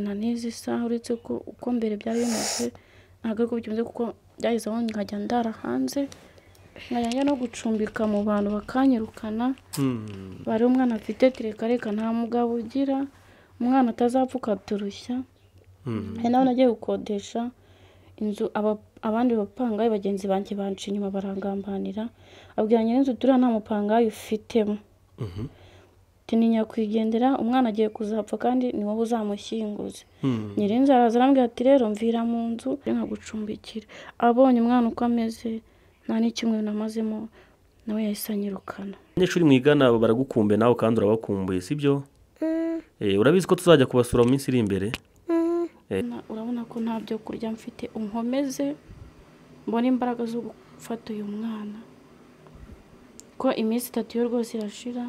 Na n'izi saha, uretse ko uko mbere byari bimeze ntabwo ariko bikimeze, kuko byageze aho nkajya ndara hanze, nkajya njya no gucumbika mu bantu bakanyirukana. Bari umwana afite tireka reka nta mugabo ugira, umwana atazapfa ukaturushya. Hari n'aho nagiye gukodesha inzu, abandi bapangayi bagenzi banjye banca inyuma barangambanira, abwira nyir'inzu turiya nta mupangayi ufitemo. Ati ni nyakwigendera, umwana agiye kuzapfa kandi ni wowe uzamushyinguza. Nyir'inzu araza arambwira ati rero mvira mu nzu nkagucumbikira. Abonye umwana uko ameze nta n'icyumweru namazemo, nawe yahise anyirukana. Abanyeshuri mwigana baragukumbuye nawe kandi urabakumbuye, sibyo? Urabizi ko tuzajya kubasura mu minsi iri imbere? Urabona ko nta byo kurya mfite, unkomeze mbone imbaraga zo gufata uyu mwana, ko iminsi 3 yo rwose irashira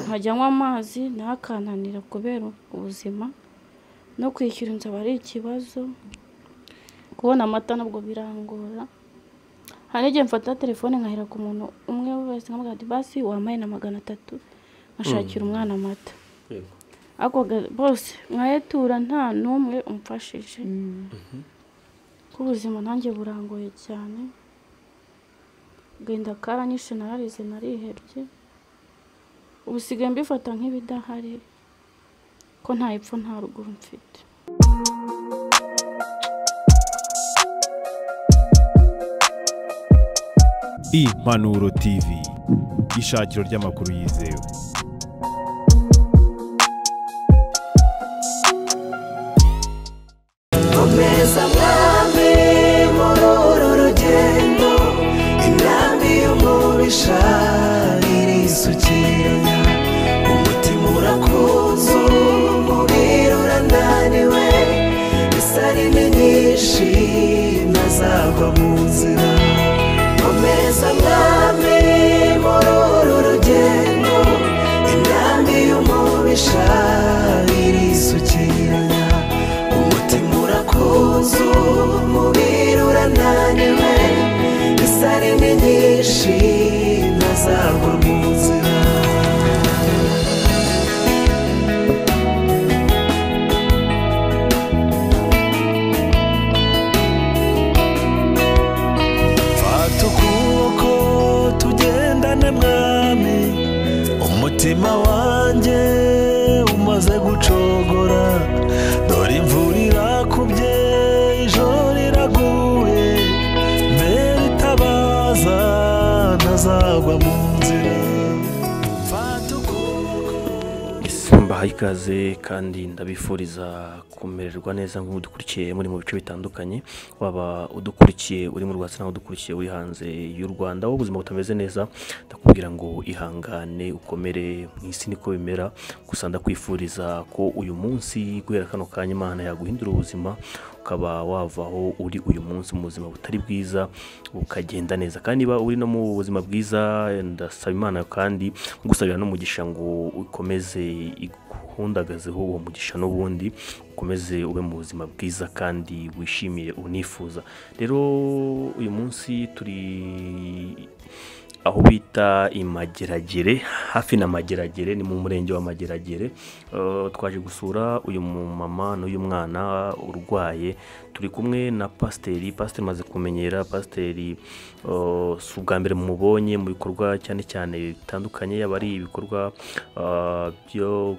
nkajya nywa amazi ntakananira kubera ubuzima, no kwishyura inzu aba ari ikibazo, kubona amata nabwo birangora. Hari n'igihe mfata telefone nkahera ku muntu umwe wese nkamubwira ati basi wampaye na 300 nkashakira umwana amata. Ariko bose nkayetura nta n'umwe umfashije. Ko ubuzima nanjye burangoye cyane, agahinda karanyishe, nararize, narihebye, ubu sigaye mbifata nk'ibidahari, ko nta epfo nta ruguru mfite. Impanuro TV, ishakiro ry'amakuru yizewe. Komeza mwami muri uru rugendo, intambi y'umubisha irisukiranya, umutima urakuze, umubiri urananiwe, isari ni nyinshi ntazagwa mu nzira. Komeza mwami muri uru rugendo, intambi y'umubisha irisukiranya, umutima urakuze, umubiri urananiwe, isari ni nyinshi ntazagwa mu nzira. Fata ukuboko tugendane mwami, umutima wanjye umaze gucogora, dore imvura irakubye, ijoro riraguye, mbere itabaza ntazagwa mu nzira. Fata ukuboko. Mbahaye ikaze kandi ndabifuriza kumererwa neza nk'uko udukurikiye muri mu bice bitandukanye, waba udukurikiye uri mu Rwanda cyangwa udukurikiye uri hanze y'u Rwanda, wowe ubuzima butameze neza ndakubwira ngo ihangane ukomere, mu isi niko bimera. Gusa ndakwifuriza ko uyu munsi guhera kano kanya Imana yaguhindura ubuzima, ukaba wavaho uri uyu munsi mu buzima butari bwiza ukagenda neza. Kandi niba uri no mu buzima bwiza ndasaba Imana kandi ngusabira n'umugisha ngo ukomeze iguhundagazeho uwo mugisha n'ubundi ukomeze ube mu buzima bwiza kandi wishimiye unifuza. Rero uyu munsi turi aho bita Imageragere, hafi na Mageragere, ni mu murenge wa Mageragere. Twaje gusura uyu mumama n'uyu mwana urwaye, turi kumwe na pasiteri. Pasiteri maze kumenyera, pasiteri si ubwa mbere mumubonye mu bikorwa cyane cyane bitandukanye, yaba ari ibikorwa byo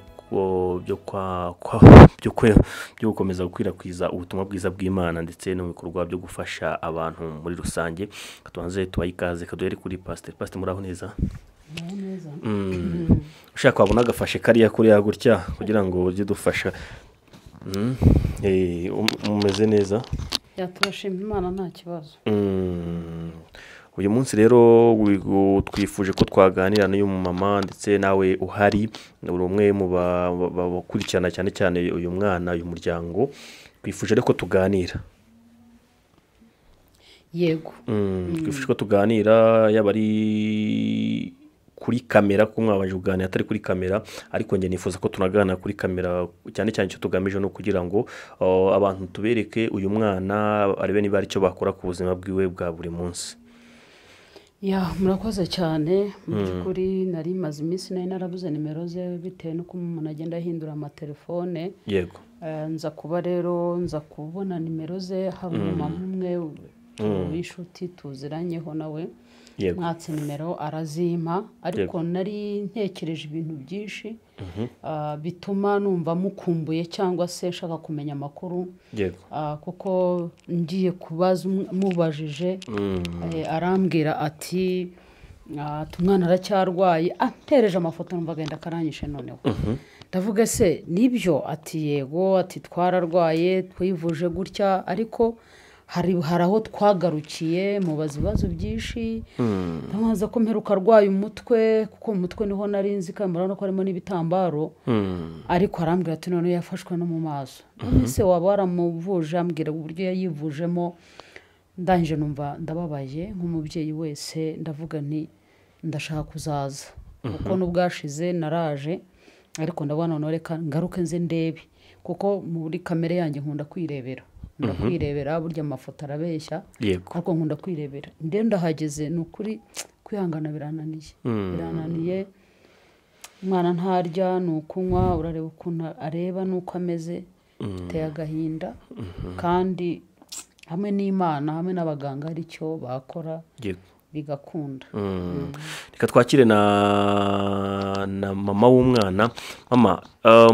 gukomeza gukwirakwiza ubutumwa bwiza bw'Imana ndetse no mu bikorwa byo gufasha abantu muri rusange. Tubanze tubahe ikaze, kaduhere kuri pasiteri. Pasiteri muraho neza? Ushaka wabona agafashe kariya kuriya gutya kugira ngo ujye udufasha. Umeze neza? Turashima Imana nta kibazo. Uyu munsi rero twifuje ko twaganira n'uyu mumama ndetse nawe uhari, uri umwe mu bakurikirana cyane cyane uyu mwana, uyu muryango, twifuje rero ko tuganira. Yego. Twifuje ko tuganira yaba ari kuri kamera, kuko mwabanje kuganira atari kuri kamera, ariko njye nifuza ko tunaganira kuri kamera, cyane cyane icyo tugamije no kugira ngo abantu tubereke uyu mwana arebe niba ari icyo bakora ku buzima bwiwe bwa buri munsi. Ya, murakoze cyane. Mu by'ukuri nari maze iminsi nari narabuze nimero ze bitewe n'uko umuntu agenda ahindura amatelefone. Yego. Nza kuba rero nza kubona nimero ze, hari umumama umwe w'inshuti tuziranyeho nawe mwatse nimero arazimpa, ariko nari ntekereje ibintu byinshi bituma numva mukumbuye cyangwa se nshaka kumenya amakuru. Kuko ngiye kubaza mubajije arambwira ati umwana aracyarwaye, antereje amafoto numva agenda karanyishe noneho. Ndavuga se nibyo? Ati yego, ati twararwaye twivuje gutya, ariko hari aho twagarukiye, mubaza ibibazo byinshi. Ndamubaza ko mperuka arwaye umutwe, kuko mu mutwe niho nari nzi kandi murabona ko harimo n'ibitambaro, ariko arambwira ati noneho yafashwe no mu maso. None se waba waramuvuje? Ambwira uburyo yayivujemo. Ndangije numva ndababaye nk'umubyeyi wese, ndavuga nti ndashaka kuzaza, kuko n'ubwashize naraje, ariko ndabona noneho reka ngaruke nze ndebe, kuko muri kamere yanjye nkunda kwirebera. Kwirebera burya amafoto arabeshya, ariko nkunda kwirebera. Ndahageze ni ukuri kwihangana birananiye, birananiye. Umwana ntarya, ni ukunywa, urareba ukuntu areba n'uko ameze, biteye agahinda. Kandi hamwe n'Imana hamwe n'abaganga hari icyo bakora bigakunda. Reka twakire na mama w'umwana. Mama,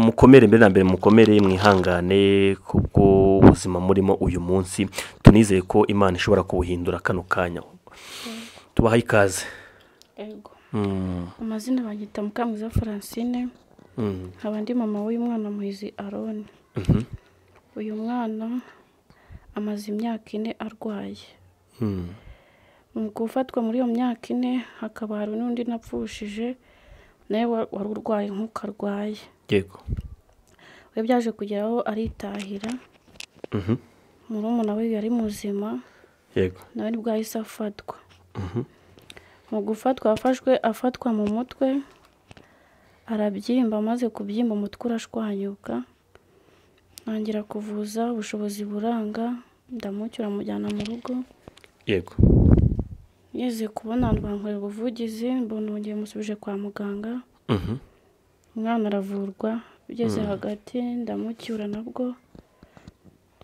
mukomere mbere na mbere, mukomere, mwihangane kubwo ubuzima murimo uyu munsi. Tunizeye ko Imana ishobora kubuhindura kano kanya. Tubahaye ikaze. Yego. Amazina banyita Mukamwiza Francine, nkaba ndi mama w'uyu mwana Muhizi Aaron. Uyu mwana amaze imyaka 4 arwaye. Mu gufatwa muri iyo myaka 4 hakaba hari n'undi napfushije nawe wari urwaye nk'uko arwaye. Yego. We byaje kugeraho aritahira. Murumuna we yari muzima. Yego. Nawe nibwo yahise afatwa. Mu gufatwa afashwe afatwa mu mutwe arabyimba, amaze kubyimba umutwe urashwanyuka. Ntangira kuvuza, ubushobozi buranga, ndamucyura mujyana mu rugo. Yego. Ngeze kubona abantu bankorera ubuvugizi, mbona nongeye musubije kwa muganga. Umwana aravurwa, bigeze hagati ndamucyura nabwo.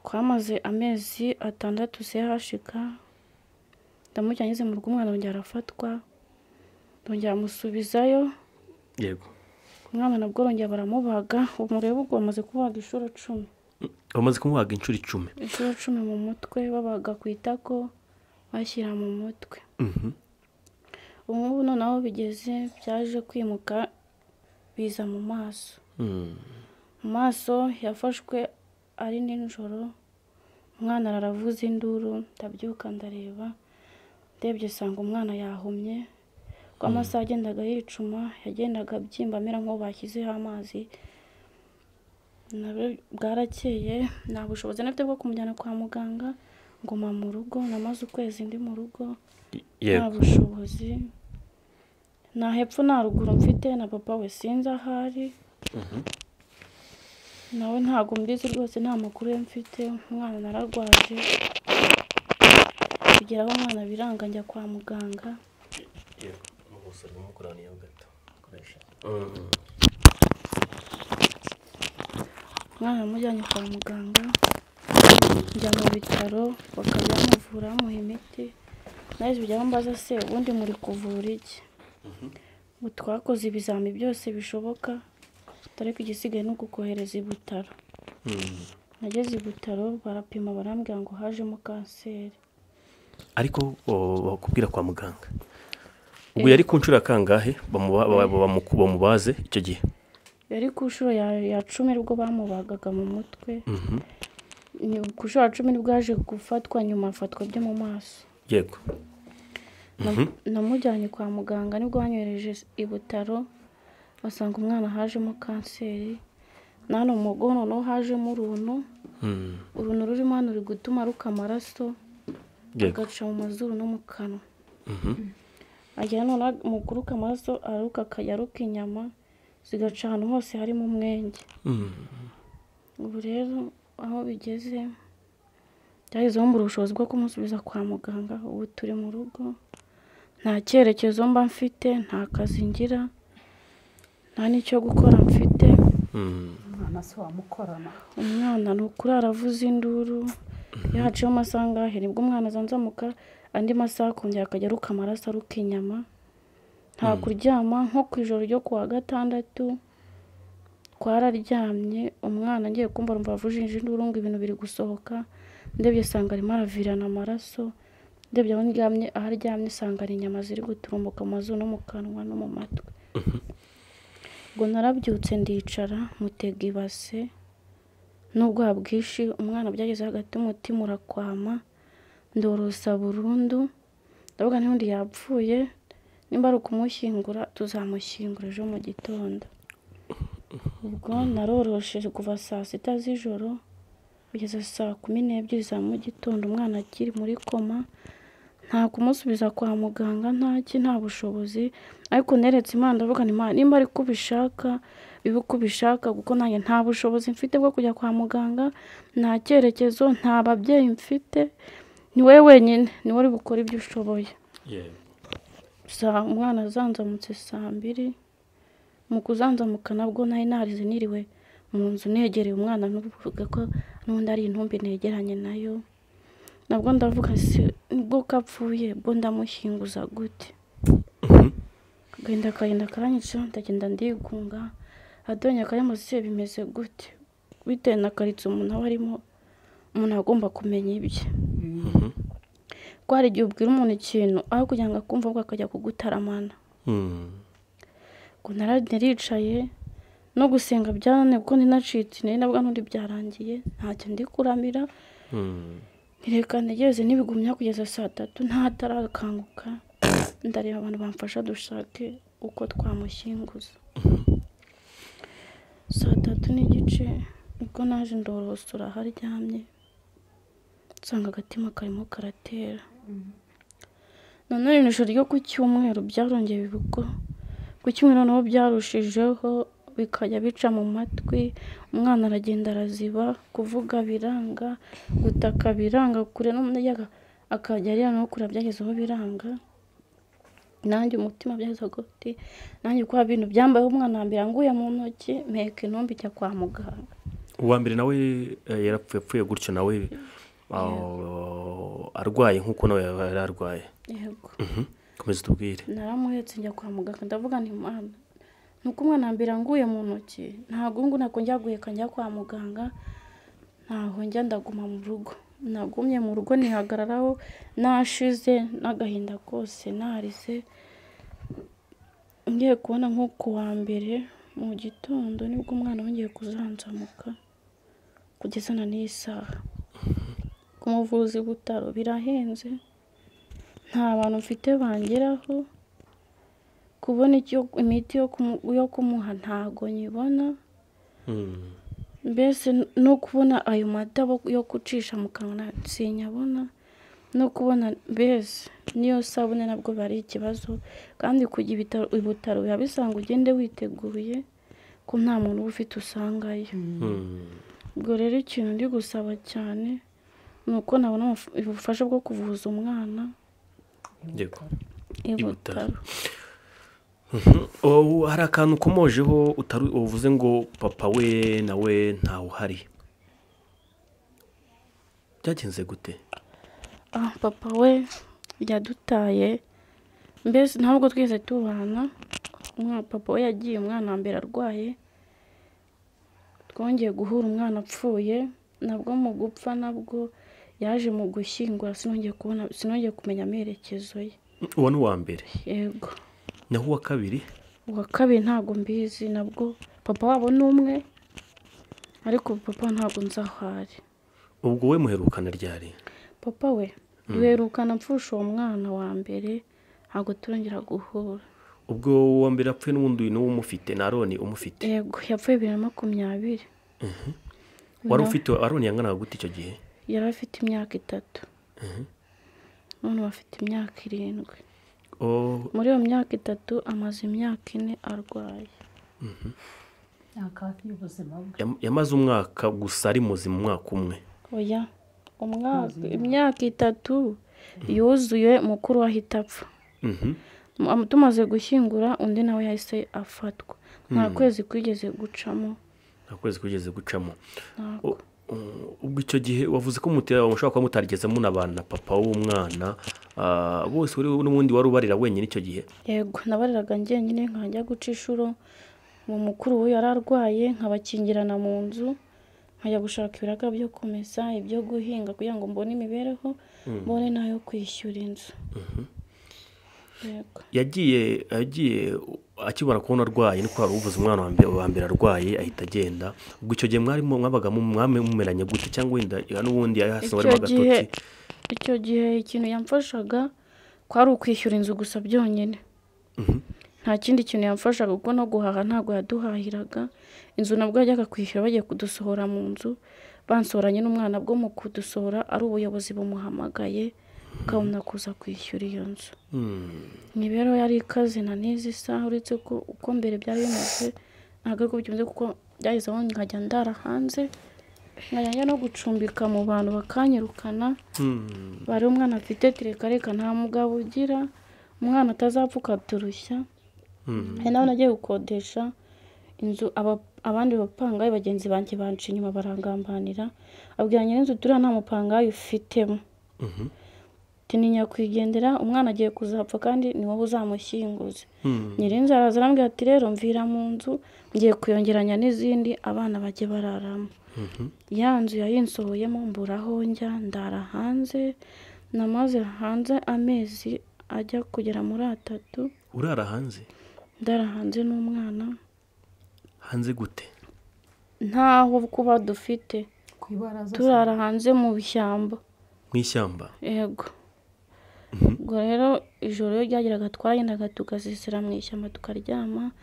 Twamaze amezi 6 CHK. Ndamucyura ngeze mu rugo, umwana yongera arafatwa, ndongera musubizayo. Yego. Umwana nabwo rongera baramubaga, umurebe ubwo bamaze kubaga inshuro 10. Bamaze kumubaga inshuro 10. Inshuro 10 mu mutwe, babaga ku itako bashyira mu mutwe. Ubu noneho bigeze byaje kwimuka biza mu maso. Mu maso yafashwe ari nijoro, umwana aravuza induru, ndabyuka ndareba, ndebye sanga umwana yahumye. Uko amasaha agendaga yicuma, yagendaga abyimba amera nk'uwo bashyizeho amazi. Bwarakeye, nta bushobozi nafite bwo kumujyana kwa muganga, nguma mu rugo, namaze ukwezi ndi mu rugo, nta bushobozi, nta hepfo nta ruguru mfite, na papa we sinzi ahari, nawe ntago mbizi rwose, nta makuru ye mfite. Umwana nararwaje, kugera aho umwana biranga njya kwa muganga. Umwana namujyanye kwa muganga, njya mu bitaro bakajya bamuvura bamuha imiti. Nahise bijya bambaza se ubundi muri kuvura iki? Ngo twakoze ibizami byose bishoboka, ariko igisigaye ni ukukohereza i Butaro. Nageze i Butaro barapima barambwira ngo hajemo kanseri. Ariko bakubwira kwa muganga ubwo yari ku nshuro kangahe bamubaze icyo gihe? Yari ku nshuro ya 10 ubwo bamubagaga mu mutwe. Ku nshuro ya 10 nibwo yaje gufatwa, nyuma afatwa byo mu maso. Yego. Namujyanye kwa muganga nibwo banyohereje i Butaro, basanga umwana hajemo kanseri. Nano mu mugongo noneho hajemo uruntu. Uruntu rurimo hano ruri gutuma ruka amaraso, agaca mu mazuru no mu kanwa. Agera none mu kuruka amaraso aruka akajya aruka inyama zigaca ahantu hose harimo umwenge. Ubu rero aho bigeze byagezeho mbura ubushobozi bwo kumusubiza kwa muganga. Ubu turi mu rugo, nta cyerekezo mba mfite, nta kazi ngira, nta n'icyo gukora mfite. Umwana se wamukorana? Umwana ni ukuri aravuza induru, yaciyeho amasaha angahe nibwo umwana azanzamuka, andi masaha akongera akajya aruka amaraso, aruka inyama, nta kuryama. Nko ku ijoro ryo kuwa gatandatu twararyamye, umwana ngiye kumva rumva avujije induru ngo ibintu biri gusohoka, ndebye sanga arimo aravirana amaraso, ndebye aho ndyamye, aho aryamye sanga ari inyama ziri guturumbuka mu mazuru no mu kanwa no mu matwi. Ubwo narabyutse ndicara mutega ibase n'ubwoba bwinshi, umwana byageze hagati umutima urakwama, ndorosa burundu, ndavuga n'undi yapfuye, nimba ari ukumushyingura tuzamushyingura ejo mu gitondo. Ubwo narorosheje kuva saa 6 z'ijoro kugeza saa 12 za mu gitondo, umwana akiri muri koma, nta kumusubiza kwa muganga, ntaki, nta bushobozi. Ariko neretse Imana, ndavuga nti Imana nimba ari kubishaka bibe uko ubishaka, kuko nanjye nta bushobozi mfite bwo kujya kwa muganga, nta cyerekezo, nta babyeyi mfite, ni wowe wenyine, ni wowe uri bukore ibyo ushoboye. Umwana azanzamutse saa 2, mu kuzanzamuka nabwo nari narize niriwe mu nzu negereye umwana, n'uvuga ko n'undi ari intumbi negeranye nayo, nabwo ndavuga se nibwo kapfuye, bwo ndamushyinguza gute? Agahinda akagenda karanyica, ndagenda ndigunga, adonya akayamaze bimeze gute? Bitewe na karitsi umuntu aba arimo, umuntu agomba kumenya ibye. Ko hari igihe ubwira umuntu ikintu aho kugira ngo akumve ahubwo akajya kugutaramana. Ubwo naricaye no gusenga byananiye kuko ninacitse intege, nabwo n'undi byarangiye ntacyo ndi kuramira. Ntireka ntegereze nibigumya kugeza saa 3 ntatarakanguka, ndareba abantu bamfasha dushake uko twamushyinguza. Saa 3:15 nibwo naje ndorosora aho aryamye, nsanga agatima karimo karatera. Nanone ijoro ryo ku cyumweru byarongeye biba, ku cyumweru noneho byarushijeho, bikajya bica mu matwi, umwana aragenda araziba, kuvuga biranga, gutaka biranga, kure n'umunyaga akajya arira no kurira byagezeho biranga. Nanjye umutima byageze gute, nanjye kwa bintu byambayeho umwana wa mbere anguye mu ntoki, mpeka intumbi ijya kwa muganga. Uwa mbere nawe yarapfuye gutyo, nawe arwaye nk'uko nawe yari arwaye. Yego. Komeza tubwire. Naramuhetse njya kwa muganga, ndavuga nti Mana, nuko umwana wa mbere anguye mu ntoki, ntabwo ngo nako njya guheka njya kwa muganga, ntaho njya, ndaguma mu rugo. Nagumye mu rugo nihagararaho, nashize n'agahinda kose, narize. Ngiye kubona nko ku wa mbere mu gitondo nibwo umwana wongeye kuzanzamuka kugeza na n'iyi saha. Kumuvuza ibutaro birahenze, nta bantu mfite bangeraho, kubona imiti yo kumuha ntago nyibona. Mbese no kubona ayo mata yo gucisha mu kanwa sinyabona, no kubona mbese niyo sabune nabwo bari ikibazo. Kandi kujya ibitaro biba bisanga ugende witeguye ko nta muntu uba ufite usangayo. Ubwo rero ikintu ndi gusaba cyane ni uko nabona ubufasha bwo kuvuza umwana ibutaro. Hari akantu ukomojeho uvuze ngo papa we nawe ntawe uhari, byagenze gute? Papa we yadutaye, mbese ntabwo twese tubana. Papa we yagiye umwana wa mbere arwaye, twongeye guhura umwana apfuye, nabwo mu gupfa nabwo yaje mu gushyingura, sinongeye kumenya amerekezo ye. Uwo ni uwa mbere? Yego. Naho uwa kabiri? Uwa kabiri ntabwo mbizi, nabwo papa wabo ni umwe, ariko papa ntabwo nzi aho ari. Ubwo we muherukana ryari? Papa we duherukana mpfusha uwo mwana wa mbere, ntabwo turongera guhura. Ubwo uwa mbere apfuye n'ubundi n'uwo umufite na Aroni umufite? Yego, yapfuye 2020. Wari ufite Aroni yanganaga gute icyo gihe? Yari afite imyaka 3. None afite imyaka 7. Muri iyo myaka 3 amaze imyaka 4 arwaye. Yamaze umwaka gusa ari muzima, umwaka umwe? Oya, imyaka 3 yuzuye mukuru ahita apfa. Tumaze gushyingura undi nawe yahise afatwa, nta kwezi kwigeze gucamo Nta kwezi kugeze gucamo. Ubwo icyo gihe wavuze ko mushobora kuba mutarigeze munabana na papa w'umwana, bose n'ubundi wari ubarira wenyine icyo gihe? Yego, nabariraga njyenyine, nkajya guca inshuro. Mu mukuru we yari arwaye, nkabakingirana mu nzu, nkajya gushaka ibiraga byo kumesa, ibyo guhinga kugira ngo mbone imibereho, mbone nayo kwishyura inzu. Yego. Yagiye akibona kubona arwaye, niko wari uvuze umwana wa mbere arwaye ahita agenda. Ubwo icyo gihe mwarimo mwabaga mumeranye gute, cyangwa wenda n'ubundi yari hasi warimo agatotsi? Icyo gihe ikintu yamfashaga kwari ukwishyura inzu gusa byonyine. Nta kindi kintu yamfashaga, kuko no guhaha ntabwo yaduhahiraga. Inzu nabwo yajyaga kwishyura bagiye kudusohora mu nzu, bansohoranye n'umwana, bwo mu kudusohora ari ubuyobozi bumuhamagaye ukabona kuza kwishyura iyo nzu. Imibereho yari ikaze na n'izi saha, uretse ko uko mbere byari bimeze ntabwo ariko bimeze, kuko byahise aho nkajya ndara hanze, nkajya no gucumbika mu bantu bakanyirukana. Bari umwana afite reka reka nta mugabo ugira, umwana atazapfa ukadurushya. Hari nawe nagiye gukodesha inzu, abandi bapangayi bagenzi banjye banca inyuma barangambanira, abwira nyir'inzu turiya nta mupangayi ufitemo. Ni nyakwigendera, umwana agiye kuzapfa kandi ni wowe uzamushyinguza. Nyir'inzu araza arambwira ati rero mvira mu nzu, ngiye kuyongeranya n'izindi abana bajye bararamo. Ya nzu yayinsohoyemo, mbura aho njya, ndara hanze. Namaze hanze amezi ajya kugera muri 3. Urara hanze? Ndara hanze n'umwana. Hanze gute? Ntaho kuba dufite, turara hanze mu ishyamba. Mu ishyamba? Yego. Ubwo rero ijoro iyo ryageraga twagendaga tugasisira mu ishyamba tukaryama,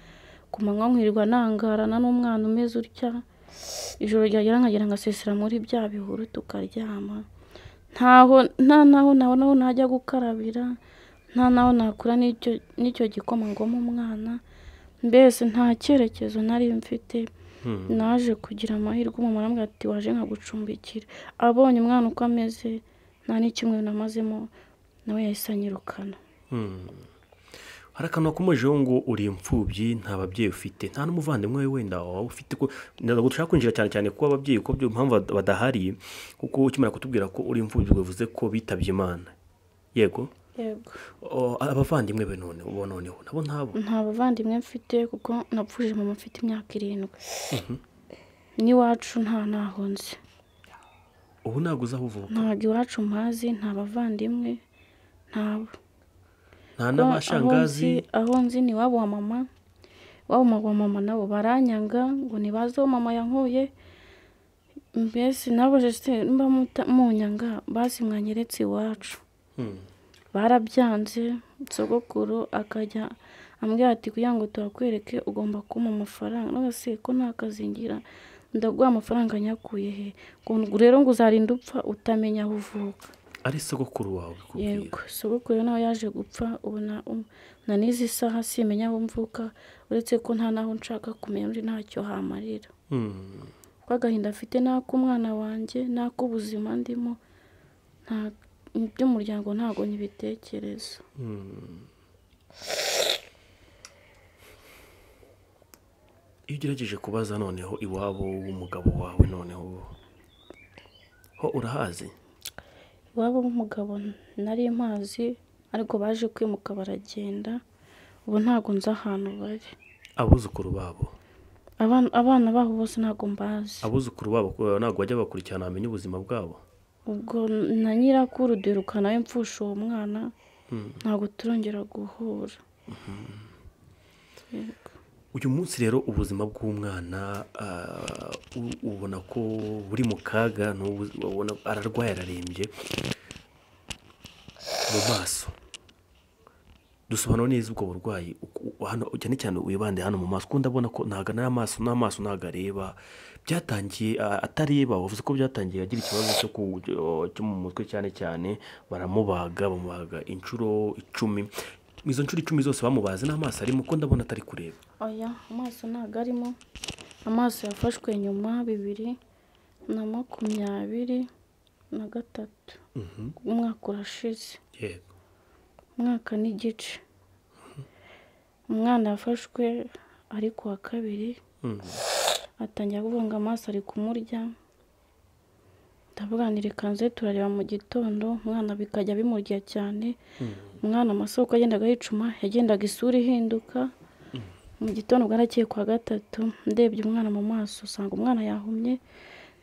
ku manywa nkirirwa nangarana n'umwana umeze utya. Ijoro ryagera nkagera ngasisira muri bya bihuru tukaryama. Ntaho nta naho naho najya gukarabira, nta naho nakura n'icyo gikoma ngo umwana, mbese nta cyerekezo nari mfite. Naje kugira amahirwe, umumama arambwira ati waje nkagucumbikira. Abonye umwana uko ameze, nta n'icyumweru namazemo, nawe yahise anyirukana. Hari akantu wakomejeho ngo uri imfubyi, nta babyeyi ufite, nta n'umuvandimwe we wenda waba ufite, ko ntabwo dushaka kwinjira cyane cyane kuba ababyeyi ko impamvu badahari, kuko ukimara kutubwira ko uri imfubyi bivuze ko bitabye Imana. Yego? Yego. Abavandimwe be none ubo noneho nabo ntabo? Nta bavandimwe mfite, kuko napfuje mama mfite imyaka 7. N'iwacu nta naho nzi. Ubu ntabwo uzi aho uvuka? Ntabwo iwacu mpazi, nta bavandimwe, ntabo. Nta n'abashangazi? Aho nzi ni iwabo wa mama, iwabo wa mama nabo baranyanga ngo ntibazi aho mama yankuye. Mbese nabo mba munyanga, basi mwanyeretse iwacu. Barabyanze. Sogokuru akajya ambwira ati kugira ngo tuhakwereke ugomba kumpa amafaranga. None se ko nta kazi ngira, ndaguha amafaranga nyakuye he? Ngo rero ngo uzarinda upfa utamenya aho uvuka. Ari sogokuru wawe kubwira? Yego, sogokuru nawe yaje gupfa, ubona na n'izi saha simenya aho mvuka, uretse ko nta naho nshaka kumenya, undi ntacyo hamarira. Kuko agahinda afite n'ak'umwana wanjye n'ak'ubuzima ndimo, nta by'umuryango ntabwo nkibitekereza. Iyo ugerageje kubaza noneho iwabo w'umugabo wawe noneho ho urahazi? Iwabo w'umugabo nari mpazi, ariko baje kwimuka baragenda, ubu ntabwo nzi ahantu bari. Abuzukuru babo? Abana babo bose ntabwo mbazi. Abuzukuru babo ntabwo bajya bakurikirana bamenye ubuzima bwabo? Ubwo na nyirakuru duherukana nawe mfusha uwo mwana, ntabwo turongera guhura. Uyu munsi rero ubuzima bw'umwana ubona ko buri mu kaga, ubona ararwaye ararembye mu maso. Dusobanura neza ubwo burwayi hano cyane cyane wibande hano mu maso, kuko ndabona ko ntago n'amaso ntago areba. Byatangiye atareba, wavuze ko byatangiye agira ikibazo cyo mu mutwe cyane cyane, baramubaga bamubaga inshuro 10. Izo nshuro 10 zose bamubaze n'amaso arimo, ko ndabona atari kureba. Oya, amaso ntago arimo. Amaso yafashwe nyuma 2023, umwaka urashize. Yego. Umwaka n'igice. Umwana yafashwe ari ku wa 2. Atangira kuvuga ngo amaso ari kumurya. Ndavuga nti reka nze turareba mu gitondo, umwana bikajya bimurya cyane. Umwana amasoko yagendaga yicuma, yagendaga isura ihinduka. Mu gitondo bwarakeye kwa gatatu, ndebye umwana mu maso usanga umwana yahumye.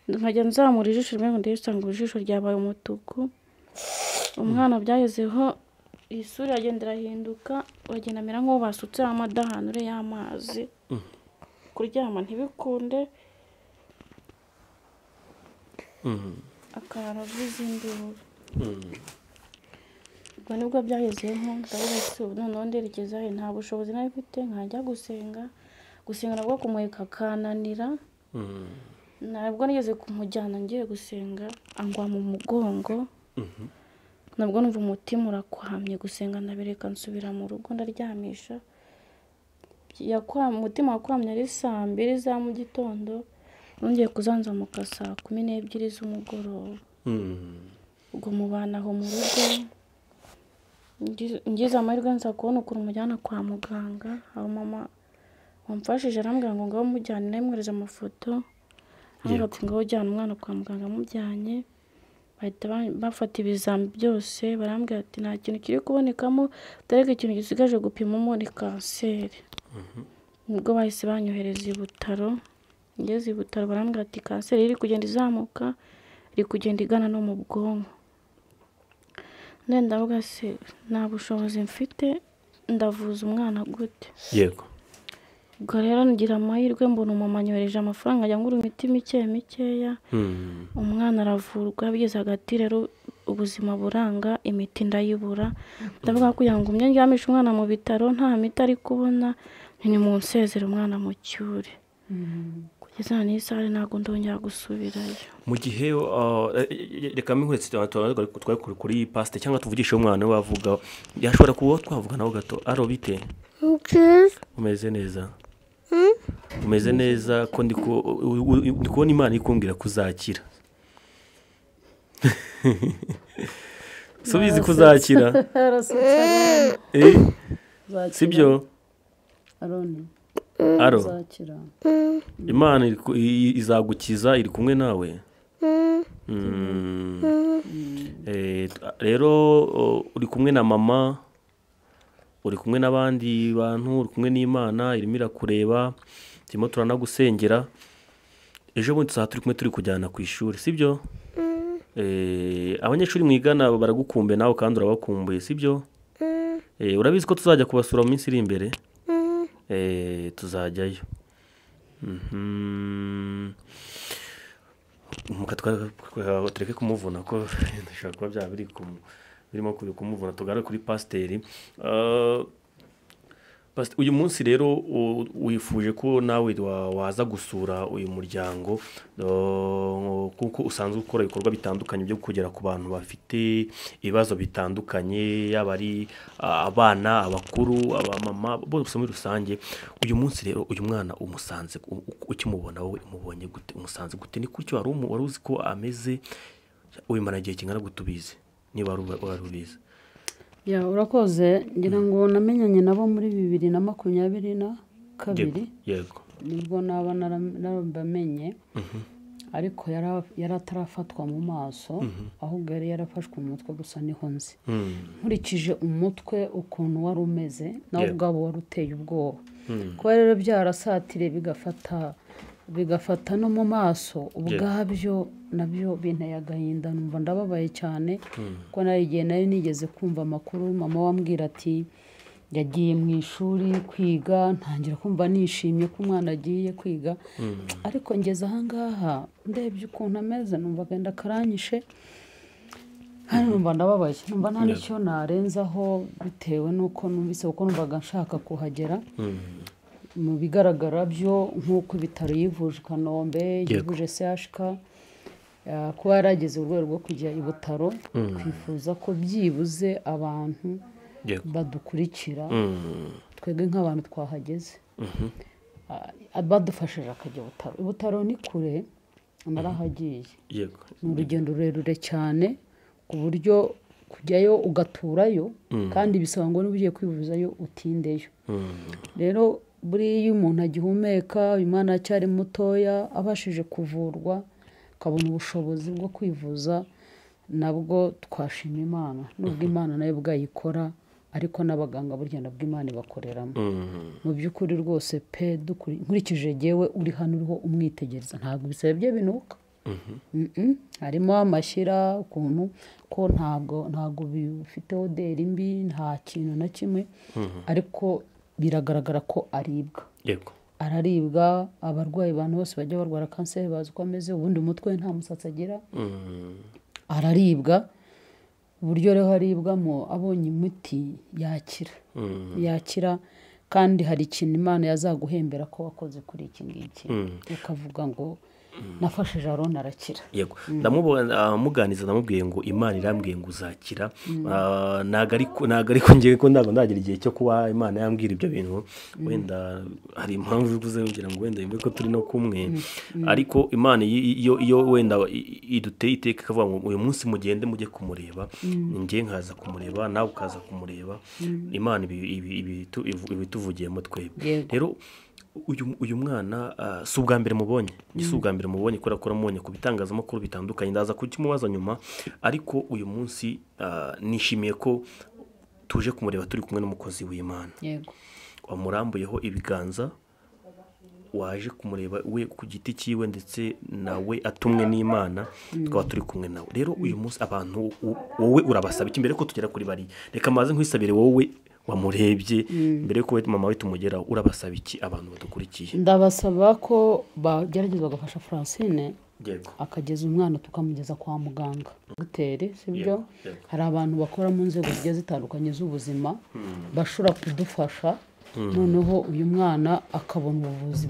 Nkajya nzamura ijisho rimwe ngo ndebe, usanga ijisho ryabaye umutuku. Umwana byagezeho isura iragenda irahinduka, uragenda amera nk'uwo basutse amadahanure y'amazi. Kuryama ntibikunde, akarara avuza induru. Ubwo nibwo byagezeho ndavuga ati ubu noneho nderekeza he, nta bushobozi nari mfite, nkajya gusenga. Gusenga nabwo kumuheka akananira. Nabwo nigeze kumujyana ngiye gusenga angwa mu mugongo. Nabwo numva umutima urakwamye, gusenga ndabireka nsubira mu rugo ndaryamisha. Umutima wakwamye ari saa 2 za mu gitondo, nongeye kuzanzamuka saa 12 z'umugoroba. Ubwo mubana aho mu rugo, ngize amahirwe nza kubona ukuntu mujyana kwa muganga. Aho mama wamfashije arambwira ngo ngaho mujyane, namwohereza amafoto. Arambwira ati ngaho ujyana umwana kwa muganga. Mujyanye bahita bafata ibizami byose, barambwira ati nta kintu kiri kubonekamo, ariko ikintu gisigaje gupimamo ni kanseri. Nibwo bahise banyohereza i Butaro. Ngeze i Butaro barambwira ati kanseri iri kugenda izamuka, iri kugenda igana no mu bwonko. Ndavuga se nta bushobozi mfite, ndavuza umwana gute? Yego. Ubwo rero ngira amahirwe mbona umumama anyohereje amafaranga ajya ngura imiti mike mikeya. Umwana aravurwa, bigeze hagati rero ubuzima buranga, imiti ndayibura. Ndavuga kugira ngo umye ndyamishe umwana mu bitaro nta miti ari kubona, ni mu nsezero umwana mu cyure. Kugeza n'isaha ntabwo ndongera gusubirayo. Mu gihe reka minkuretse twari kuri pasite cyangwa tuvugishe umwana we wavuga, yashobora kuba twavuga nawe gato. Aro bite? Umeze neza? Umeze neza ko ndi kubona Imana ikumbwira kuzakira. Subizi kuzakira. Sibyo? Aro. Imana izagukiza, iri kumwe nawe. Rero uri kumwe na mama, uri kumwe n'abandi bantu, uri kumwe n'Imana irimo irakureba, turimo turanagusengera. Ejo bundi tuzaba turi kumwe turi kujyana ku ishuri, sibyo? Abanyeshuri mwigana baragukumbuye nawe kandi urabakumbuye, sibyo? Urabizi ko tuzajya kubasura mu minsi iri imbere? Tuzajyayo. Tureke kumuvuna ko ndashaka kuba byaba birimo kumuvuna. Tugaruke kuri pasiteri. Uyu munsi rero wifuje ko nawe waza gusura uyu muryango, kuko usanzwe ukora ibikorwa bitandukanye byo kugera ku bantu bafite ibibazo bitandukanye, yaba ari abana, abakuru, abamama, bose muri rusange. Uyu munsi rero uyu mwana umusanze ukimubona wowe umubonye gute? Umusanze gute? Ni kuki wari uzi ko ameze? Ubimara igihe kingana gute ubizi? Niba wari ubizi. Ya urakoze. Ngira ngo namenyanye nabo muri 2022. Yego. Nibwo naba narabamenye. Ariko yari atarafatwa mu maso, ahubwo yari yarafashwe mu mutwe gusa niho nzi. Nkurikije umutwe ukuntu wari umeze, nawe ubwabo wari uteye ubwoba. Kuba rero byarasatire bigafata no mu maso ubwabyo nabyo binteye agahinda, numva ndababaye cyane. Kuko nari igihe nari nigeze kumva amakuru, mama wambwira ati yagiye mu ishuri kwiga, ntangira kumva nishimye ko umwana agiye kwiga. Ariko ngeze aha ngaha ndebye ukuntu ameze, numva agahinda karanyishe, kandi numva ndababaye, numva nta n'icyo narenzaho bitewe n'uko numvise, kuko numvaga nshaka kuhagera. Mu bigaragara byo nk'uko ibitaro yivuje i Kanombe, yivuje CHK, kuba yarageze urwego rwo kujya i Butaro, twifuza ko byibuze abantu badukurikira, twebwe nk'abantu twahageze, badufashije akajya i Butaro. I Butaro ni kure, narahagiye. Ni urugendo rurerure cyane, ku buryo kujyayo ugaturayo, kandi bisaba ngo niba ugiye kwivuzayo utindeyo. Rero Buriya iyo umuntu agihumeka, uyu mwana acyari mutoya, abashije kuvurwa akabona ubushobozi bwo kwivuza, nabwo twashima Imana. Nubwo Imana nayo ubwayikora, ariko n'abaganga burya nabwo Imana ibakoreramo. Mu by'ukuri rwose pe, nkurikije jyewe uri hano uriho umwitegereza, ntabwo ibisebe bye binuka. Harimo amashyira ukuntu ko ntabwo bifite oderi mbi, nta kintu na kimwe, ariko biragaragara ko aribwa. Yego. Araribwa. Abarwayi, abantu bose bajya barwara kanseri bazi uko ameze, ubundi umutwe nta musatsi agira. Araribwa. Uburyo rero aribwamo, abonye imiti yakira. Yakira, kandi hari ikintu Imana yazaguhembera ko wakoze kuri iki ngiki, ukavuga ngo nafashije Aroni arakira. Yego, ndamuganiza, ndamubwiye ngo Imana irambwiye ngo uzakira. Ntago ariko ngewe ko ntabwo ndagira igihe cyo kuba Imana yambwira ibyo bintu, wenda hari impamvu ivuze kugira ngo wenda yumve ko turi no kumwe, ariko Imana iyo wenda iduteye iteka ikavuga ngo uyu munsi mugende mujye kumureba, njye nkaza kumureba, nawe ukaza kumureba, Imana ibituvugiyemo twebwe. Rero uyu mwana si ubwa mbere mubonye, si ubwa mbere mubonye kubera ko uramubonye ku bitangazamakuru bitandukanye, ndaza kukimubaza nyuma, ariko uyu munsi nishimiye ko tuje kumureba turi kumwe n'umukozi w'Imana. Yego. Wamurambuyeho ibiganza, waje kumureba we ku giti cyiwe, ndetse nawe atumwe n'Imana, tukaba turi kumwe nawe. Rero uyu munsi abantu wowe urabasaba iki mbere ko tugera kuri bariya? Reka maze nkwisabire wowe wamurebye mbere ko mama we tumugeraho, urabasaba iki abantu badukurikiye? Ndabasaba ko bagerageza bagafasha Francine, akageza umwana tukamugeza kwa muganga. Dogiteri, sibyo? Hari abantu bakora mu nzego zigiye zitandukanye z'ubuzima bashobora kudufasha, noneho uyu mwana akabona ubuvuzi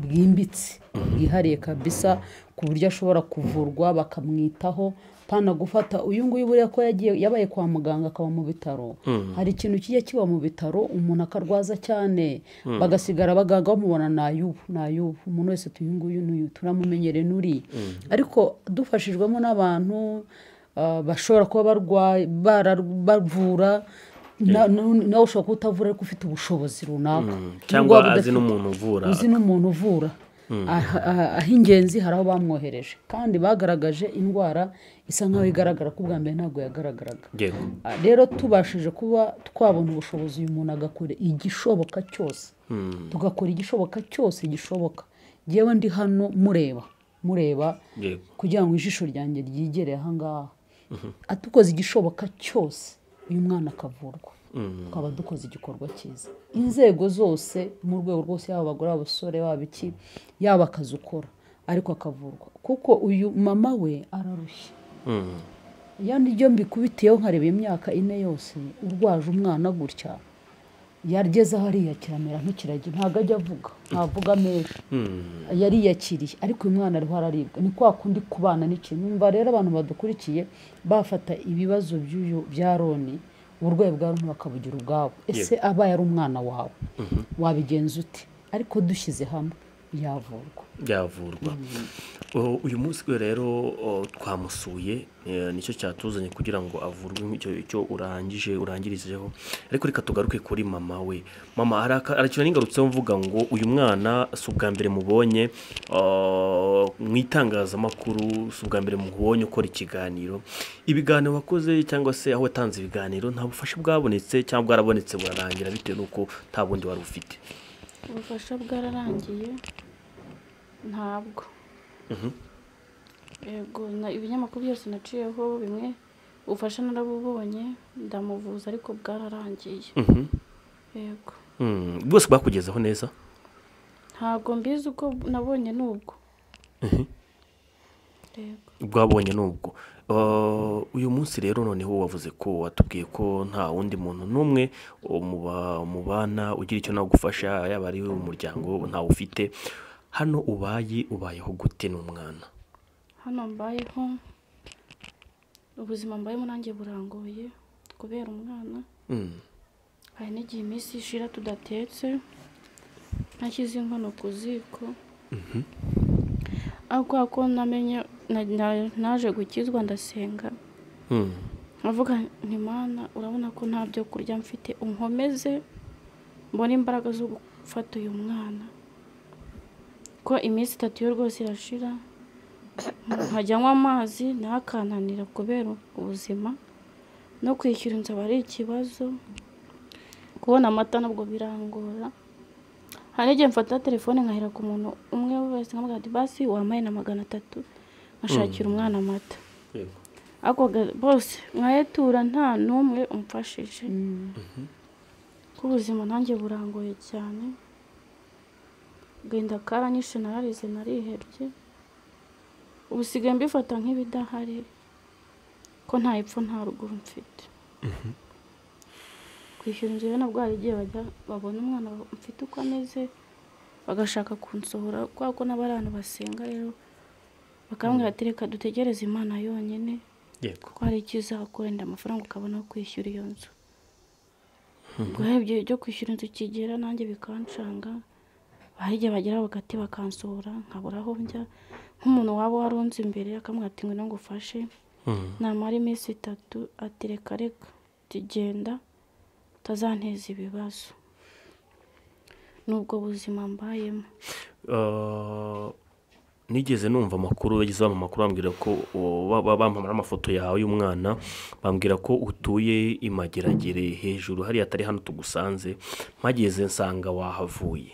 bwimbitse bwihariye kabisa, ku buryo ashobora kuvurwa bakamwitaho. Pana gufata uyu nguyu buriya ko yagiye yabaye kwa muganga akaba mu bitaro, hari ikintu kijya kiba mu bitaro umuntu akarwaza cyane, bagasigara abaganga bamubona nayubu umuntu wese uyu nguyu n'uyu turamumenyere nuri. Ariko dufashijwemo n'abantu bashobora kuba barwaye bavura, nawe ushobora kuba utavura ariko ufite ubushobozi runaka, cyangwa azi n'umuntu uvura. Aho ingenzi hari aho bamwohereje, kandi bagaragaje indwara isa nkaho igaragara ko ubwa mbere ntabwo yagaragaraga. Rero tubashije kuba twabona ubushobozi, uyu muntu agakora igishoboka cyose, tugakora igishoboka cyose gishoboka. Njyewe ndi hano mureba kugira ngo ijisho ryanjye ryigere aha ngaha. Atukoze igishoboka cyose uyu mwana akavurwa, tukaba dukoze igikorwa cyiza. Inzego zose mu rwego rwose, yaba abagore, abasore, yaba iki, yaba akazi ukora, ariko akavurwa, kuko uyu mama we ararushye. Yani ibyo mbikubitiyeho nkareba imyaka 4 yose urwaje umwana gutya, yarigeze hariya kiramera nk'ikiragi, ntabwo ajya avuga, ntavuga menshi, yariyakiriye, ariko uyu mwana ariho araribwa. Ni kwa kundi kubana n'ikintu. Numva rero abantu badukurikiye bafata ibibazo by'uyu bya Aroni, uburwayi bwa Aroni bakabugira ubwabo. Ese abaye ari umwana wawe wabigenza ute? Ariko dushyize hamwe yavurwa. Uyu munsi rero twamusuye, nicyo cyatuzanye kugira ngo avurwe icyo urangije urangirizeho. Ariko reka tugaruke kuri mama we. Mama, hari ningarutseho mvuga ngo uyu mwana si ubwa mbere mubonye mu itangazamakuru, si ubwa mbere mubonye ukora ikiganiro. Ibiganiro wakoze cyangwa se aho watanze ibiganiro, nta bufasha bwabonetse cyangwa bwarabonetse burarangira bitewe n'uko nta bundi wari ufite? Ubufasha bwararangiye ntabwo. Yego, ibinyamakuru byose naciyeho bimwe ubufasha narabubonye, ndamuvuza, ariko bwararangiye. Yego. Bwose bwakugezeho neza? Ntabwo mbizi uko nabonye nubwo. Yego. Bwabonye nubwo. Uyu munsi rero noneho wavuze ko watubwiye ko nta wundi muntu n'umwe mubana ugira icyo nagufasha, yaba ari umuryango ntawe ufite. Hano ubayeho gute n'umwana? Hano mbayeho ubuzima mbayemo nanjye burangoye kubera umwana. Hari n'igihe iminsi ishira tudatetse, nashyize inkono ku ziko. Ariko ko namenye naje gukizwa ndasenga, nkavuga nti Mana urabona ko nta byo kurya mfite, unkomeze mbone imbaraga zo mfata uyu mwana, ko iminsi 3 yo rwose irashira nkajya nywa amazi ntakananira kubera ubuzima, no kwishyura inzu aba ari ikibazo, kubona amata nabwo birangora. Hari igihe mfata telefone nkahera ku muntu umwe wese nkamubwira ati basi wampaye na 300 nkashakira umwana amata. Ariko bose nkayetura nta n'umwe umfashije. Ko ubuzima nanjye burangoye cyane, agahinda karanyishe, nararize, narihebye, ubu sigaye mbifata nk'ibidahari ko nta epfo nta ruguru mfite. Kwishyura inzu rero nabwo hari igihe bajya babona umwana mfite uko ameze bagashaka kunsohora, kubera ko n'abari abantu basenga rero bakambwira ati reka dutegereze Imana yonyine, ko hari ikizakora, wenda amafaranga ukabona kwishyura iyo nzu. Ubwo igihe cyo kwishyura inzu kigera nanjye bikancanga, hari igihe bagera hagati bakansohora nkabura aho njya, nk'umuntu waba warunze imbere akamubwira ati ngwino ngufashe, namara iminsi 3 ati reka reka tugenda utazanteza ibibazo. Nubwo buzima mbayemo. Nigeze numva amakuru, bagize amakuru bambwira ko bampamara amafoto yawe y'umwana, bambwira ko utuye i Mageragere hejuru hariya atari hano tugusanze, mpageze nsanga wahavuye.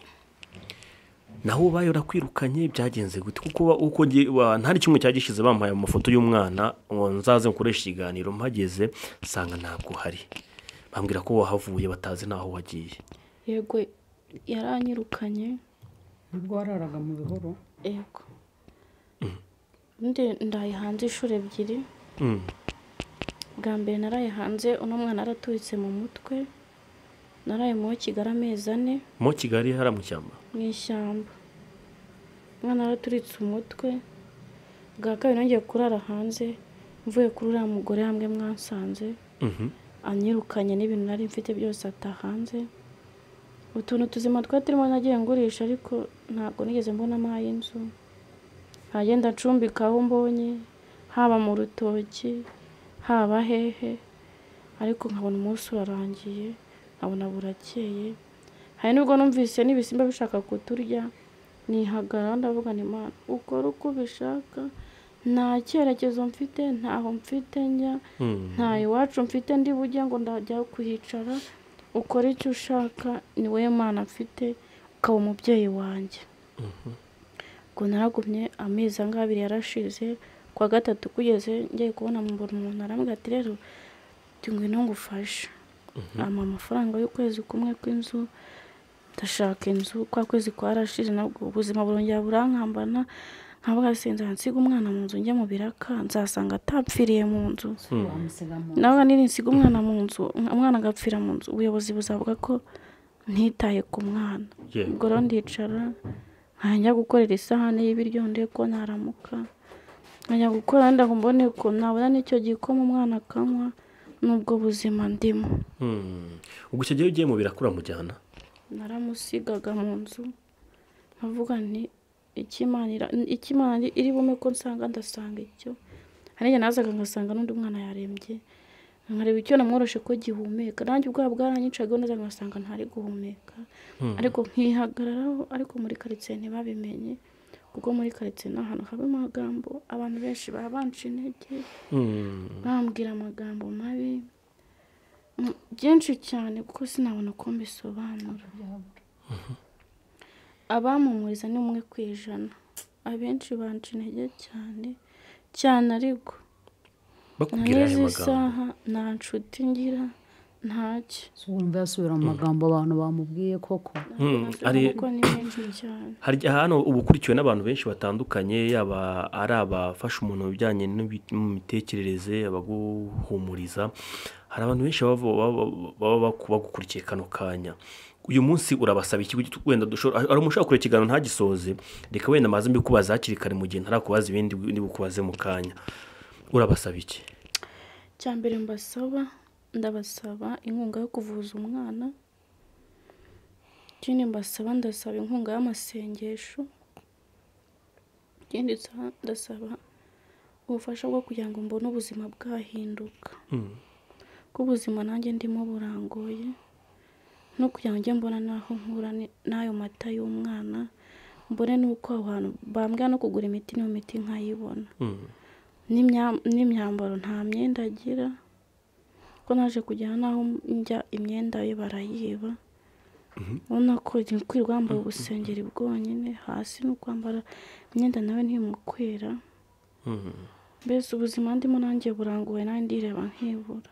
Naho ubaye urakwirukanye byagenze gute? Kuko uko ntari kimwe cyagishize bampaye amafoto y'umwana ngo nzaze nkoreshe ikiganiro, mpageze nsanga ntabwo hari, bambwira ko wahavuye batazi naho wagiye. Yego yaranyirukanye. Nibwo wararaga mu bihuru? Yego. Ndi ndaye hanze inshuro 2. Bwa mbere naraye hanze uno mwana araturitse mu mutwe, naraye mu Kigali amezi 4. Mu Kigali hara mu ishyamba? Mu ishyamba. Umwana araturitse umutwe. Bwa kabiri nongeye kurara hanze mvuye kuri uriya mugore hamwe mwansanze, anyirukanye n'ibintu nari mfite byose atahanze. Utuntu tuzima twari turimo nagiye ngurisha, ariko ntabwo nigeze mbona amayi y'inzu. Nkagenda ncumbika aho mbonye, haba mu rutoki, haba hehe, ariko nkabona umunsi urarangiye, nkabona burakeye. Hari nubwo numvise n'ibisimba bishaka kuturya, nihagarara ndavuga nti Imana ukora uko ubishaka, nta cyerekezo mfite, ntaho mfite njya, nta iwacu mfite ndi bujye ngo ndajya kuhicara, ukora icyo ushaka, ni wowe Mana mfite, ukaba umubyeyi wanjye. Ubwo naragumye amezi angahe 2 yarashize, kwa 3 kugeze ngiye kubona mbona umuntu arambwira ati rero ngwino ngufashe, ampa amafaranga y'ukwezi kumwe kw'inzu, ndashaka inzu. Kwa kwezi kwarashize nabwo ubuzima burongera burankambana, nkavuga sinza nsiga umwana mu nzu njye mu biraka, nzasanga atapfiriye mu nzu. Nawe niri nsiga umwana mu nzu, umwana agapfira mu nzu, ubuyobozi buzavuga ko ntitaye ku mwana. Ubwo rero ndicara nkajya gukorera isahani y'ibiryo ndebe ko naramuka, nkajya gukora wenda ngo mbone ko nabona n'icyo gikoma umwana akanywa, n'ubwo buzima ndimo. Ubwo icyo gihe ugiye mu biraka uramujyana? Naramusigaga mu nzu nkavuga nti Ikimana iri bume ko nsanga ndasanga icyo. Hari igihe nazaga ngasanga n'undi mwana yarembye, nkareba icyo namworoshe ko gihumeka, nanjye ubwoba bwaranyicaga neza ngasanga ntari guhumeka, ariko nkihagararaho. Ariko muri karitsiye ntibabimenye, kuko muri karitsiye ni ahantu haba amagambo, abantu benshi baba banca intege, bambwira amagambo mabi byinshi cyane, kuko sinabona uko mbisobanura. Abamumuriza ni 1 ku 100, abenshi banca intege cyane cyane, ariko bakubwira ayo magambo isaha nta nshuti ngira, ntacyo. Urumva yasubira mu magambo abantu bamubwiye koko. Hari hano uba ukurikiwe n'abantu benshi batandukanye, yaba ari abafasha umuntu mu bijyanye n'imitekerereze, abaguhumuriza, hari abantu benshi baba bagukurikiye kano kanya. Uyu munsi urabasaba iki? Wenda dushobora, ari umuntu ushobora kureba ikiganiro ntagisoze, reka wenda maze mbikubaza hakiri kare mu gihe ntarakubaza ibindi ndikubaze mu kanya. Urabasaba iki? Icya mbere mbasaba, ndabasaba inkunga yo kuvuza umwana. Ikindi mbasaba, ndasaba inkunga y'amasengesho. Ikindi ndasaba ubufasha bwo kugira ngo mbone ubuzima bwahinduka, kuko ubuzima nanjye ndimo burangoye. No kugira ngo njye mbona naho nkura n'ayo mata y'umwana, mbone n'uko aho hantu bambwira no kugura imiti, niyo miti nkayibona. N'imyambaro nta myenda agira, ko naje kugera naho njya imyenda ye barayiba. Ubona ko kwirirwa wambaye ubusengeri bwonyine hasi no kwambara imyenda nawe ntimukwira. Mbese ubuzima ndimo nanjye burangoye, nanjye ndireba nkibura.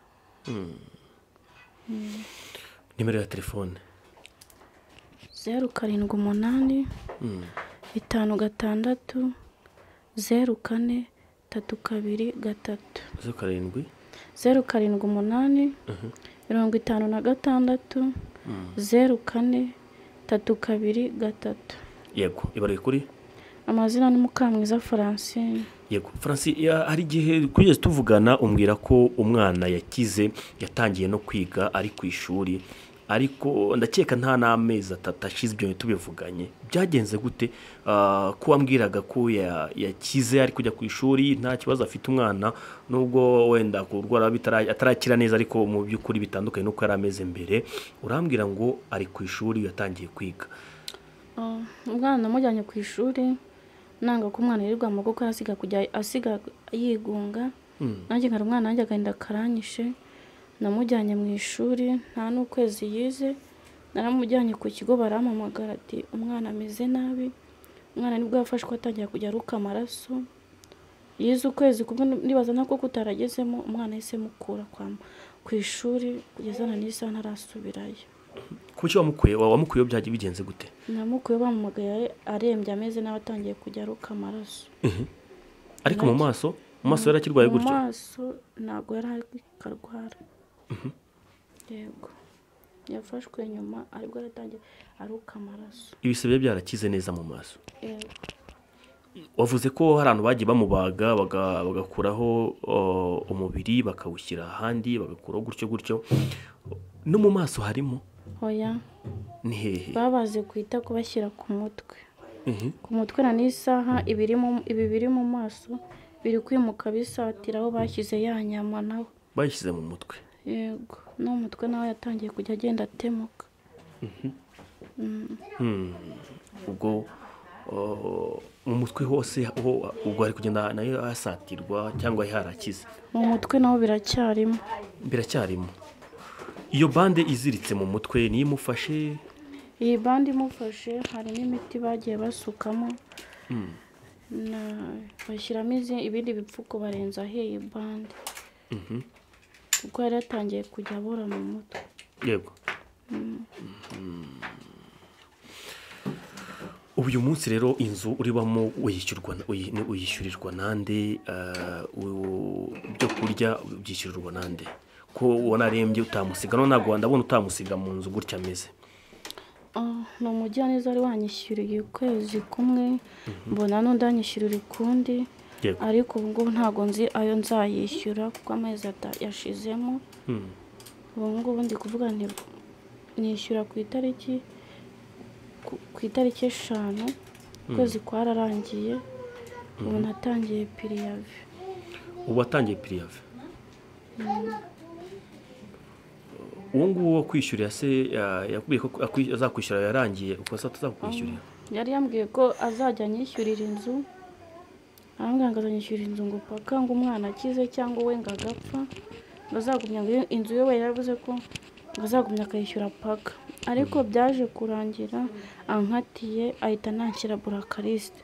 Nimero ya telefone 078 56 04 32 3. 07 078 56 04 32 3. Yego, ibaruye kuri amazina ni Mukamwiza Francine. Yego Francine, hari igihe kugeza tuvugana umbwira ko umwana yakize, yatangiye no kwiga ari ku ishuri, ariko ndakeka nta n'amezi 3 ashize ibyo tubivuganye. Byagenze gute ko wambwiraga ko yakize ari kujya ku ishuri nta kibazo afite umwana, nubwo wenda kurwara atarakira neza, ariko mu by'ukuri bitandukanye nuko yari ameze mbere, urambwira ngo ari ku ishuri yatangiye kwiga? Umwana namujyanye ku ishuri nanga ko umwana yirirwa mu rugo, asiga kujya asiga yigunga. Nanjye nkari umwana nanjye agahinda karanyishe. Namujyanye mu ishuri nta n'ukwezi yize, naramujyanye ku kigo barampamagara ati umwana ameze nabi. Umwana nibwo yafashwe atangira kujya aruka amaraso. Yize ukwezi kumwe, nibaza nako kutaragezemo, umwana yahise mukura ku ishuri kugeza na n'isaha ntarasubirayo. Kuki wamukuye? Wamukuye byagiye bigenze gute? Namukuye bamuhamagaye arembye ameze nabi, atangiye kujya aruka amaraso. Ariko mu maso, mu maso yarakirwaye gutyo? Mu maso ntabwo yari akarwara. Yego, yafashwe nyuma aribwo aratangiye aruka amaraso. Ibisebe byarakize neza mu maso? Yego. Wavuze ko hari abantu bagiye bamubaga bagakuraho umubiri bakawushyira ahandi, bagakuraho gutyo gutyo, no mu maso harimo? Oya. Ni hehe? Babaze kwita kubashyira ku mutwe. Ku mutwe na n'isaha ibi biri mu maso biri kwimuka bisatira aho bashyize ya nyama nawe. Bayishyize mu mutwe? Yego, no mu mutwe nawe yatangiye kujya agenda atemuka. Ubwo mu mutwe hose ubwo ari kugenda nayo asatirwa cyangwa yarakize? Mu mutwe naho biracyarimo. Biracyarimo. Iyo bande iziritse mu mutwe niyo imufashe? Iyi bande imufashe harimo imiti bagiye basukamo, bashyiramo ibindi bipfuko barenza iyi bande, kuko yari yatangiye kujya abora mu mutwe. Yego. Uyu munsi rero inzu uribamo uyishyurirwa nande? Ibyo kurya byishyurirwa nande? Ko wanarembye utamusiga, none ntabwo ndabona utamusiga mu nzu gutya ameze. Ni umujyaneza wari wanyishyuriye ukwezi kumwe, mbona n'undi anyishyurira ukundi, ariko ubu ngubu ntabwo nzi ayo nzayishyura kuko amezi yashizemo. Ubu ngubu ndi kuvuga nti nishyura ku itariki 5 ukwezi kwararangiye, ubu natangiye piriyave. Ubu watangiye piriyave? Uwo nguwo kwishyurira se yakubwiye ko azakwishyura yarangiye, uko se atazakwishyurira? Yari yambwiye ko azajya anyishyurira inzu, arambwira ngo azanyishyurira inzu ngo paka ngo umwana akize cyangwa we ngo agapfa, ngo azagumya inzu ye, we yaravuze ko ngo azagumya akayishyura paka. Ariko byaje kurangira ankatiye ahita ananshyira burakarisite,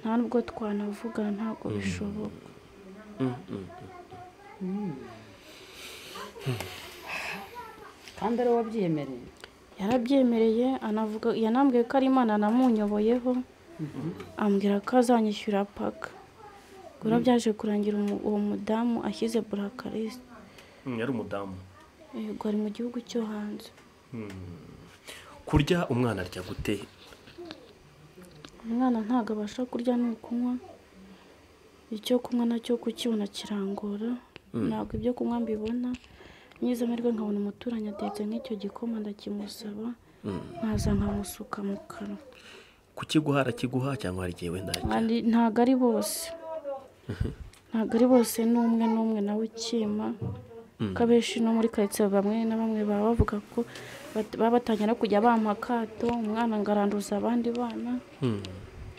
nta nubwo twanavugana, ntabwo bishoboka. Kandi ari wabyemereye? Yarabyemereye, anavuga yanambwiye ko ari Imana namunyoboyeho, ambwira ko azanyishyura paka. Ubwo byaje kurangira uwo mudamu ashyize burakarisite. Yari umudamu? Yego, ari mu gihugu cyo hanze. Kurya umwana arya gute? Umwana ntabwo abasha kurya ni ukunywa, icyo kunywa nacyo kukibona kirangora, ntabwo ibyo kunywa mbibona. Nyize amahirwe nkabona umuturanyi atetse nk'icyo gikoma, ndakimusaba nkaza nkamusuka mu kanwa. Kukiguha arakiguha cyangwa hari igihe wenda? Ntabwo ari bose, ntabwo ari bose, n'umwe n'umwe nawe ukima. Kuko abenshi no muri karitsiye bamwe na bamwe baba bavuga ko baba batangira no kujya bampa akato, umwana ngo aranduza abandi bana.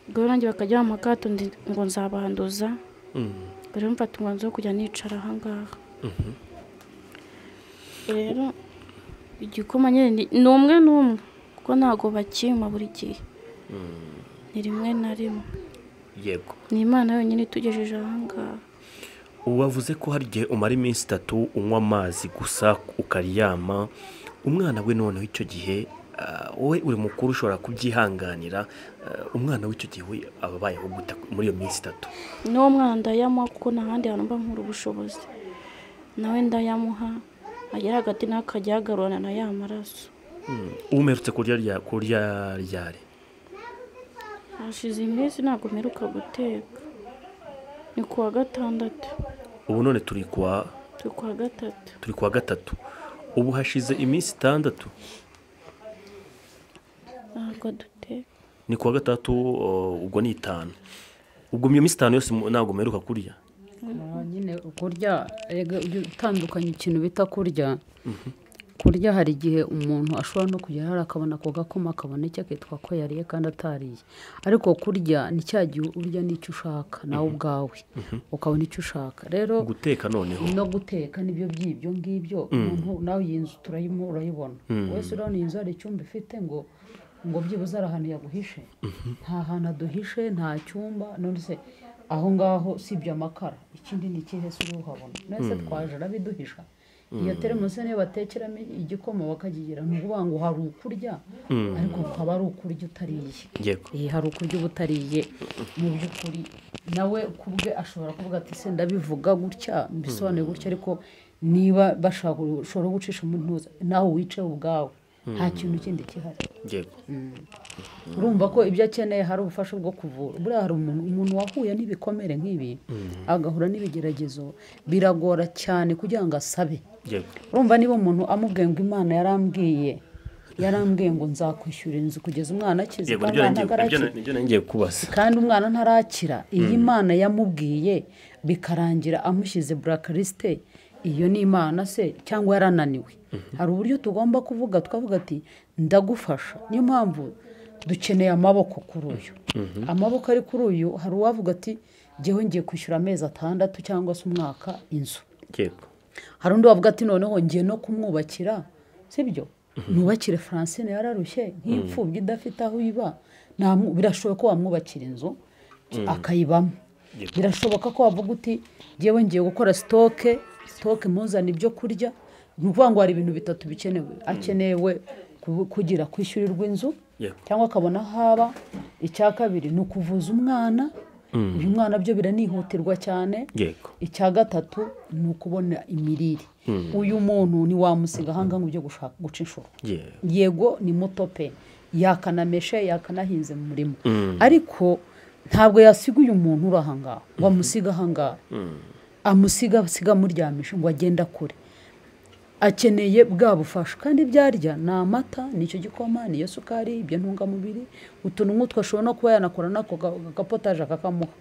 Ubwo rero nanjye bakajya bampa akato ngo nzabanduza. Ubwo rero mfata umwanzuro wo kujya nicara aha ngaha. Rero igikoma nyine ni umwe n'umwe kuko ntabwo bakimpa buri gihe, ni rimwe na rimwe. Yego. Ni Imana yonyine itugejeje aha ngaha. Wavuze ko hari igihe umara iminsi 3 unywa amazi gusa ukaryama. Umwana we noneho icyo gihe wowe uri mukuru ushobora kubyihanganira, umwana w'icyo gihe we aba abayeho gute muri iyo minsi 3? N'uwo mwana ndayamuha kuko nta handi hantu mba nkura ubushobozi, nawe ndayamuha agera hagati nawe akajya yagarurana na ya maraso. Umerutse kurya ryari? Hashize iminsi ntabwo mperuka guteka, ni kuwa gatandatu. Ubu none turi kuwa gatatu. Turi kuwa gatatu. Ubu hashize iminsi 6. Ntabwo duteka. Ni kuwa gatatu, ubwo ni 5. Ubwo iyo minsi 5 yose ntabwo mperuka kurya. Nyine kurya utandukanye ikintu bita kurya. Kurya hari igihe umuntu ashobora no kugera hari akabona ako gakoma akabona icyo akitwa ko yariye kandi atariye. Ariko kurya ni cya gihe urya n'icyo ushaka nawe ubwawe ukabona icyo ushaka. Rero guteka noneho no guteka nibyo by'ibyo ngibyo umuntu nawe iyi nzu urayibona. Wese urabona iyi nzu hari icyumba ifite ngo byibuze ari ahantu yaguhishe. Nta hantu aduhishe, nta cyumba. None se aho ngaho sibyo amakara, ikindi ni ikihe se uhabona? None se twaje arabiduhisha. Iyo teremusi niyo batekeramo igikoma bakakigira, ni ukuvuga ngo hari ukurya ariko ukaba ari ukurya utariye. Hari ukurya uba utariye mu by'ukuri. Nawe kubwe ashobora kuvuga ati se ndabivuga gutya mbisobanuye gutya, ariko niba bashaka ushobora gucisha mu ntuza nawe wicaye ubwawe nta kintu kindi gihari. Urumva ko ibyo akeneye hari ubufasha bwo kuvura. Buriya hari umuntu wahuye n'ibikomere nk'ibi agahura n'ibigeragezo, biragora cyane kugira ngo asabe. Urumva niba umuntu amubwiye ngo Imana yarambwiye ngo nzakwishyura inzu kugeza umwana akize, kandi umwana ntarakira, iyi Imana yamubwiye bikarangira amushyize blacklist, iyo ni Imana se cyangwa yarananiwe? Hari uburyo tugomba kuvuga tukavuga ati ndagufasha. Niyo mpamvu dukeneye amaboko kuri uyu. Amaboko ari kuri uyu, hari uwavuga ati jyewe ngiye kwishyura amezi 6 cyangwa se umwaka inzu. Hari undi wavuga ati noneho ngiye no kumwubakira, sibyo? Nubakire Francine yararushye nk'imfubyi idafite aho iba, birashoboka ko wamwubakira inzu akayibamo. Birashoboka ko wavuga uti jyewe ngiye gukora stoke muzana ibyo kurya. Ni ukuvuga ngo hari ibintu 3 bikenewe. Akenewe kugira kwishyurirwa inzu cyangwa akabona haba. Icya kabiri ni ukuvuza umwana, uyu mwana byo biranihutirwa cyane. Icya gatatu ni ukubona imirire. Uyu muntu ni wamusiga ahanga ngo ujye gushaka guca inshuro. Yego ni muto pe, yakanameshe yakanahinze mu murima, ariko ntabwo yasiga uyu muntu uri aha ngaha ngo amusiga aha ngaha, amusiga asiga amuryamisha ngo agende kure. Akeneye bwa bufasha, kandi ibyarya ni amata, nicyo gikoma, niyo sukari, ibyo ntungamubiri, utuntu nk'utwo ashobora no kuba yanakora nako gapotaje akakamuha,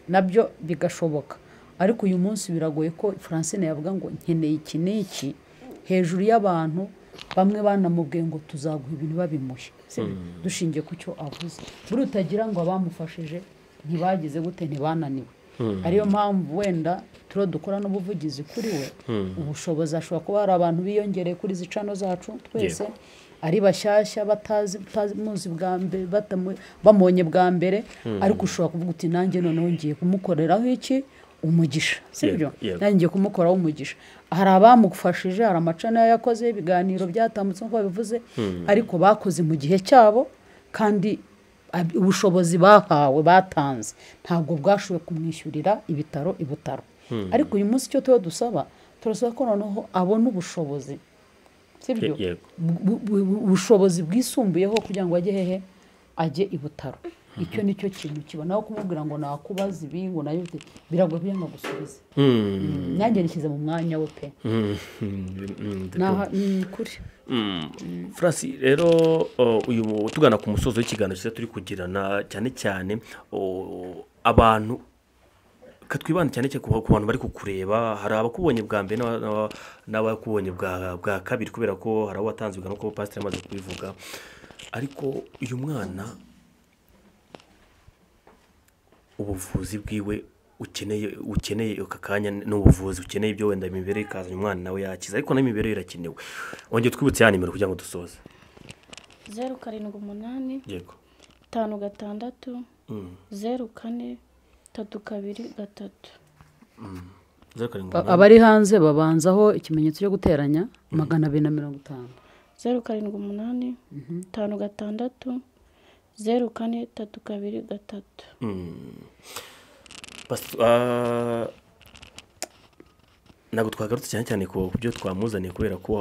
nabyo bigashoboka. Ariko uyu munsi biragoye ko Francine yavuga ngo nkeneye iki n'iki hejuru y'abantu bamwe banamubwiye ngo tuzaguha ibintu babimuhe, dushingiye ku cyo avuze. Buri utagira ngo abamufashije ntibagize gute, ntibananiwe. Ariyo mpamvu wenda turo dukora n'ubuvugizi kuri we. Ubushobozi ashobora kuba hari abantu biyongereye kuri zicano zacu twese ari bashyashya batazi muzi bwa mbere, bamonye bwa mbere, ariko ushobora kuvuga uti nanjye noneho ngiye kumukoreraho iki umugisha, sibyo? Nanjye ngiye kumukoraho umugisha. Hari abamufashije, hari amacana yakoze, ibiganiro byatambutse nk'uko babivuze, ariko bakoze mu gihe cyabo kandi ubushobozi bahawe batanze ntabwo bwashoboye kumwishyurira ibitaro i Butaro. Ariko uyu munsi icyo tuba dusaba, turasaba ko noneho abona ubushobozi, sibyo? Ubushobozi bwisumbuyeho kugira ngo ajye hehe, ajye i Butaro. Icyo nicyo kintu kibonaho kumubwira ngo nakubaza ibi ngo nayo biragoye kugira ngo agusubize. Nanjye nishyize mu mwanya we pe. Kuri Francis rero uyu tugana ku musozo w'ikiganiro cyiza turi kugirana, cyane cyane abantu Katwibanda cyane cyane ku bantu bari kukureba. Hari abakubonye bwa mbere n'abakubonye bwa kabiri, kubera ko hari abo watanze ibiganiro, kuko pasiteri amaze kubivuga. Ariko uyu mwana ubuvuzi bwiwe ukeneye aka kanya ni ubuvuzi, ukeneye ibyo wenda imibereho ikazana umwana nawe yakiza, ariko n'imibereho irakenewe. Wongere twibutse ya nimero kugira ngo dusoze. 078 Yego. 56 04 32 3. 078. Abari hanze babanzaho ikimenyetso cyo guteranya 250. 078 56 04 32 3. Ntabwo twagarutse cyane cyane ku byo twamuzaniye kubera ko